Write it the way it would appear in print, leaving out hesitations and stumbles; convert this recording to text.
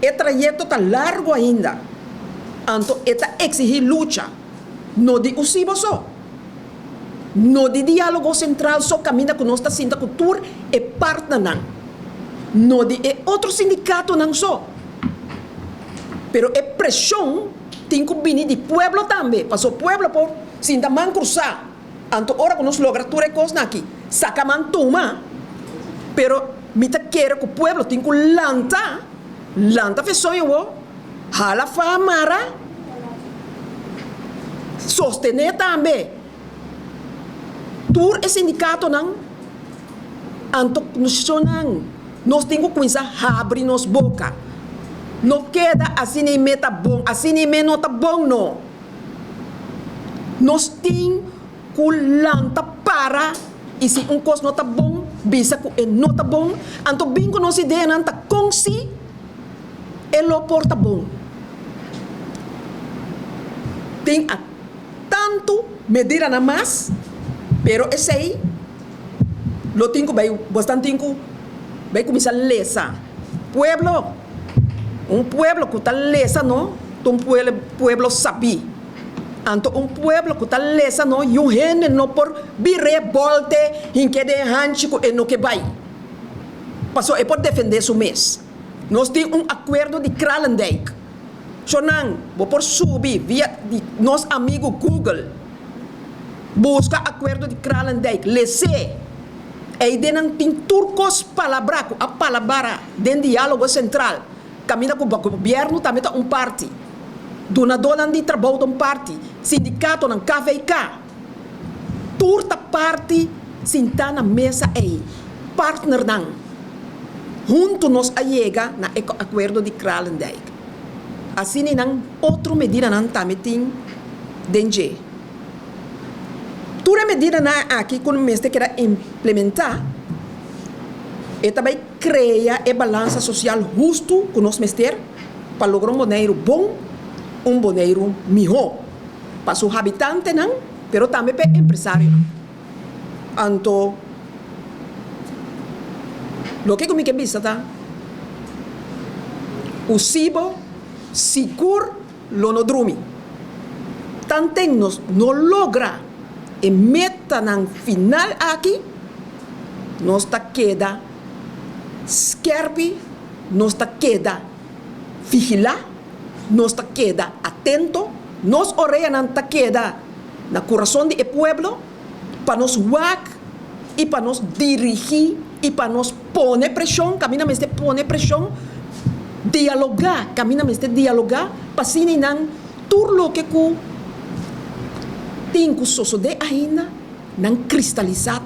E trayekto ta largu ainda, anto e ta eksihí lucha, no di USIBO so, no di Diálogo Sentral so kaminda ku nos ta sinta ku tur e partnernan, no di e otro sindikatonan so, pero e preshon tin ku bini di pueblo tambe, paso pueblo por sinta man krusá. Anto ora ku nos logra tur e kosnan aki, saka man tuma, pero mi ta kere ku pueblo tin ku lanta, lanta fe soño wo, hala fa mara, sostené tambe tur e sindikatonan, anto nan nos tin ku kuminsá habri nos boka. No keda asina i me ta bon, asina i me no ta bon no. Nos tin ku lanta para i si un kos no ta bon, bisa ku e no ta bon. Anto bin ku nos ideanan ta kon si e lo por ta bon. Tin a tantu medidanan mas, pero esei lo tin ku bai, bosnan tin ku bai kuminsá lesa. Pueblo! Un pueblo ku ta lesa no ta un pueblo sabí. Anto un pueblo ku ta lesa no yu hende no por bir'é bòlte hink'é den e hanchi ku e no ke bai. Pasobra e por defendé su mes. Nos tin un akuerdo di Kralendijk. Shornan, bo por subi via di nos amigu Google. Buska akuerdo di Kralendijk, les'é. Eidenan tin tur kos palabrá ku a palabara den Diálogo Sentral, kaminda ku gobièrnu tambe ta un parti, dunadónan di trabou ta un parti, sindikatonan, KVK, tur ta parti sintá na mesa ei, partnernan. Huntu nos a yega na e Akuerdo di Kralendijk. Asina nan otro medidanan tambe tin den dje. Tur e medidanan aki ku mester keda implementá, e ta bai krea e balansa sosial hustu ku nos mester pa logra un Boneiru bon, un Boneiru mihó pa su habitantenan pero tambe pa e empresarionan. Anto loke ku mi ke bisa ta ku si bo sigur lo no drumi. Tanten nos no logra e metanan final aki, nos ta keda skerpi, nos ta keda vigilá, nos ta keda atento, nos oreanan ta keda na kurason di e pueblo pa nos wak i pa nos dirigí i pa nos pone preshon kaminda mester pone preshon, dialogá kaminda mester dialogá pa asina i nan tur loke ku tin ku sosodé ainda nan kristalisá.